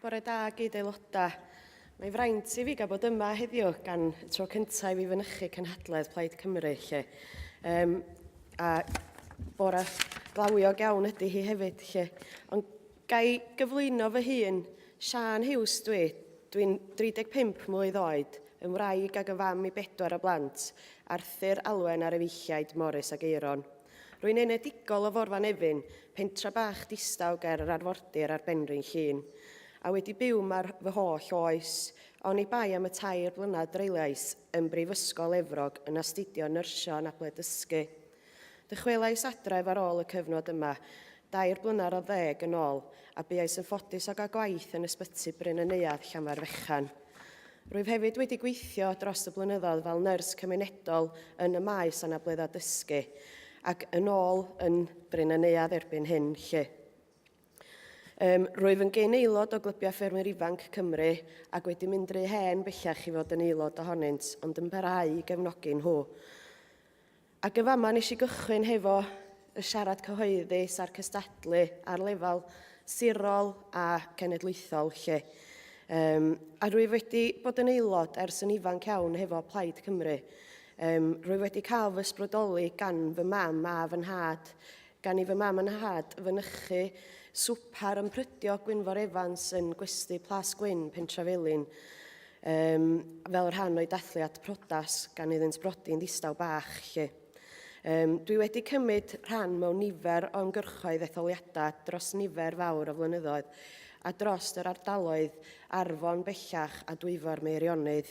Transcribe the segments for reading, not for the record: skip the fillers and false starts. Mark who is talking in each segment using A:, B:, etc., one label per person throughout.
A: Bore da gyd-aelodau. Mae'n fraint i fi gael bod yma heddiw gan y tro cyntaf i fi fynychu cynhadledd Plaid Cymru lle. Um, a bore glawiog iawn ydy hi hefyd lle. Ond gai gyflwyno fy hun, Siân Hughes dwi, dwi'n 35 mlwydd oed, yn wraig ac yn fam i bedwar o blant, Arthur, Alwen a'r efeilliaid Morris ac Aeron. Rwy'n enedigol o Forfa Nefyn, pentra bach distaw ger yr arfordir ar Benrhyn Llŷn, a wedi byw 'ma fy holl oes, oni bai am y tair blynedd dreuliais yn Brifysgol Efrog yn astudio nyrsio anabledd dysgu. Dychwelais adref ar ôl y cyfnod yma, dair blynedd ar ddeg yn ôl, a buais yn ffodus o gael gwaith yn Ysbyty Bryn y Neuadd, Llanfairfechan. Rwyf hefyd wedi gweithio dros y blynyddoedd fel nyrs cymunedol yn y maes anableddau dysgu, ac yn ôl yn Bryn y Neuadd erbyn hyn 'lly. Um, rwyf yn gyn aelod o Glybiau Ffermwyr Ifanc Cymru ac wedi mynd rhy hen bellach i fod yn aelod ohonynt, ond yn parhau i gefnogi nhw. Ac yn fama nes i gychwyn hefo y siarad cyhoeddus a'r cystadlu ar lefel sirol a cenedlaethol 'lly. Um, a rwyf wedi bod yn aelod ers yn ifanc iawn hefo Plaid Cymru. Um, rwyf wedi cael fy ysbrydoli gan fy mam a fy nhad, gan i fy mam a nhad fynychu swpar yn prydio Gwynfor Evans yn gwesty Plas Gwyn, Pentrefelin, um, fel rhan o'i dathliad priodas gan iddynt brodi'n ddistaw bach. Lle. Um, dwi wedi cymryd rhan mewn nifer o ymgyrchoedd etholiadau dros nifer fawr o flynyddoedd a dros yr ardaloedd Arfon bellach a Dwyfor Meirionnydd,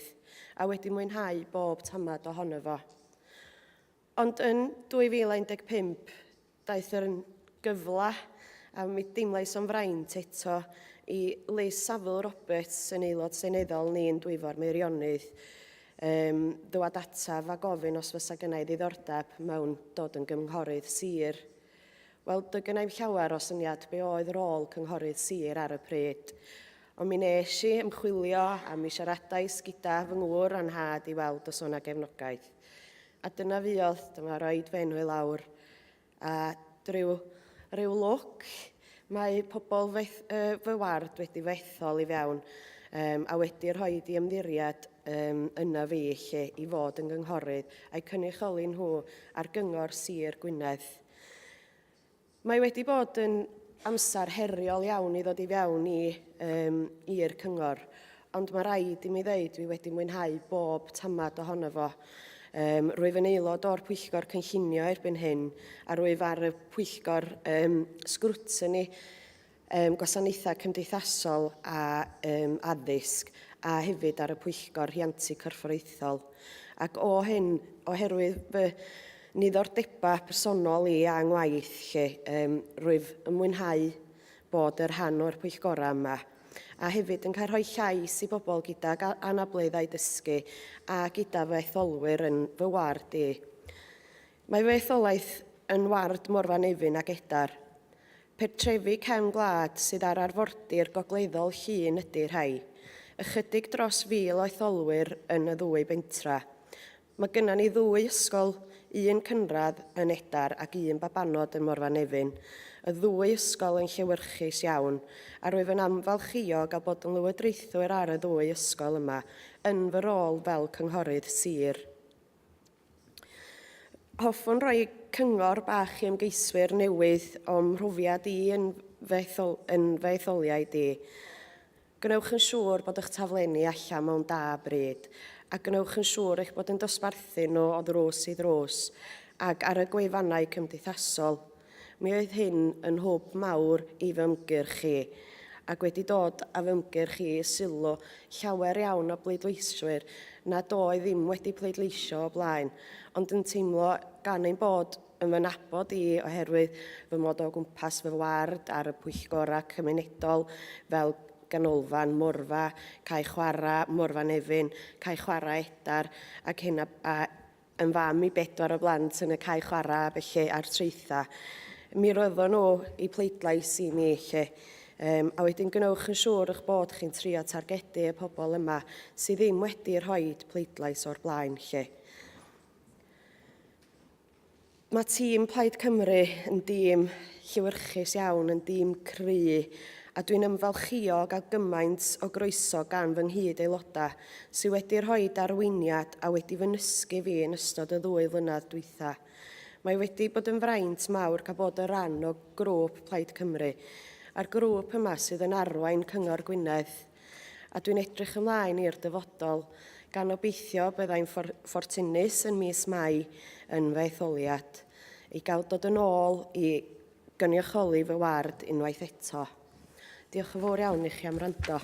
A: a wedi mwynhau bob tamad ohono fo. Ond yn 2015, daeth yr gyfle, a mi deimlais o'n fraint eto, i Liz Saville Roberts, yn aelod seneddol ni yn Dwyfor Meirionnydd, um, ddwad ataf a gofyn os fysa gynna i ddiddordeb mewn dod yn gynghorydd sir. Wel, doedd gynna i'm llawer o syniad be oedd rôl cynghorydd sir ar y pryd. Ond mi nes i ymchwilio a mi siaradais gyda fy ngŵr a'n nhad i weld os o'na gefnogaeth. A dyna fuodd, dyma roed fy enw i lawr. A drwy ryw lwc, mae pobl fy, uh, fy ward wedi fy ethol i fewn um, a wedi rhoi di ymddiried um, yna fi lle i fod yn gynghorydd a'i cynrychioli nhw ar gyngor Sir Gwynedd. Mae wedi bod yn amser heriol iawn i ddod i fewn i um, i'r cyngor, ond mae rhaid i mi ddeud dwi wedi mwynhau bob tamad ohono fo. Um, rwyf yn aelod o'r pwyllgor cynllunio erbyn hyn, a rwyf ar y pwyllgor um, sgrwtini um, gwasanaethau cymdeithasol a um, addysg, a hefyd ar y pwyllgor rhiantu corfforaethol. Ac o hyn, oherwydd fy niddordebau personol i a ngwaith, lle, um, rwyf yn mwynhau bod y rhan o'r pwyllgorau yma, a hefyd yn cael rhoi llais i bobl gydag anableddau dysgu a gyda fy etholwyr yn fy ward i. Mae fy etholaeth yn ward Morfa Nefyn ac Edar. Pentrefi cefn gwlad sydd ar arfordir gogleddol Llŷn ydy rhai. Ychydig dros 1,000 o etholwyr yn y ddwy bentra. Mae gynna ni ddwy ysgol, un cynradd yn Edar ac un babanod yn Morfa Nefyn. Y ddwy ysgol yn llewyrchus iawn, a rwyf yn amfalchïo gael bod yn lywodraethwyr ar y ddwy ysgol yma yn fy rôl fel cynghorydd sir. Hoffwn roi cyngor bach i ymgeiswyr newydd o'm mhrofiad i yn fy, ethol, yn fy etholiaid i. Gwnewch yn siŵr bod eich taflenni allan mewn da bryd, a gwnewch yn siŵr eich bod yn dosbarthu nhw o ddrws i ddrws ac ar y gwefannau cymdeithasol. Mi oedd hyn yn hwb mawr i fy ymgyrch i, ac wedi dod â fy ymgyrch i i sylw llawer iawn o bleidleiswyr nad oedd ddim wedi pleidleisio o blaen, ond yn teimlo gan ein bod yn fy nabod i oherwydd fy mod o gwmpas fy ward ar y pwyllgorau cymunedol fel Ganolfan Morfa, Cae Chwarae, Morfa Nefyn, Cae Chwarae Edar ac hyn a, a yn fam i bedwar o blant yn y cae chwarae felly a'r traethau. Mi roeddon nhw i pleidlais i mi lle. Um, a wedyn gwnewch yn siŵr eich bod chi'n trio targedu y pobl yma sydd ddim wedi rhoi pleidlais o'r blaen lle. Mae tîm Plaid Cymru yn dîm llewyrchus iawn, yn dîm cry, A dwi'n ymfalchïo o gael gymaint o groeso gan fy nghyd-aelodau sydd wedi rhoi arweiniad a wedi fy nysgu fi yn ystod y ddwy flynedd dwytha. Mae wedi bod yn fraint mawr cael bod yn rhan o grŵp Plaid Cymru, a'r grŵp yma sydd yn arwain Cyngor Gwynedd. A dwi'n edrych ymlaen i'r dyfodol, gan obeithio byddai'n ffortunus yn mis Mai yn fy etholiad, i gael dod yn ôl i gynrychioli fy ward unwaith eto. Diolch yn fawr iawn i chi am wrando.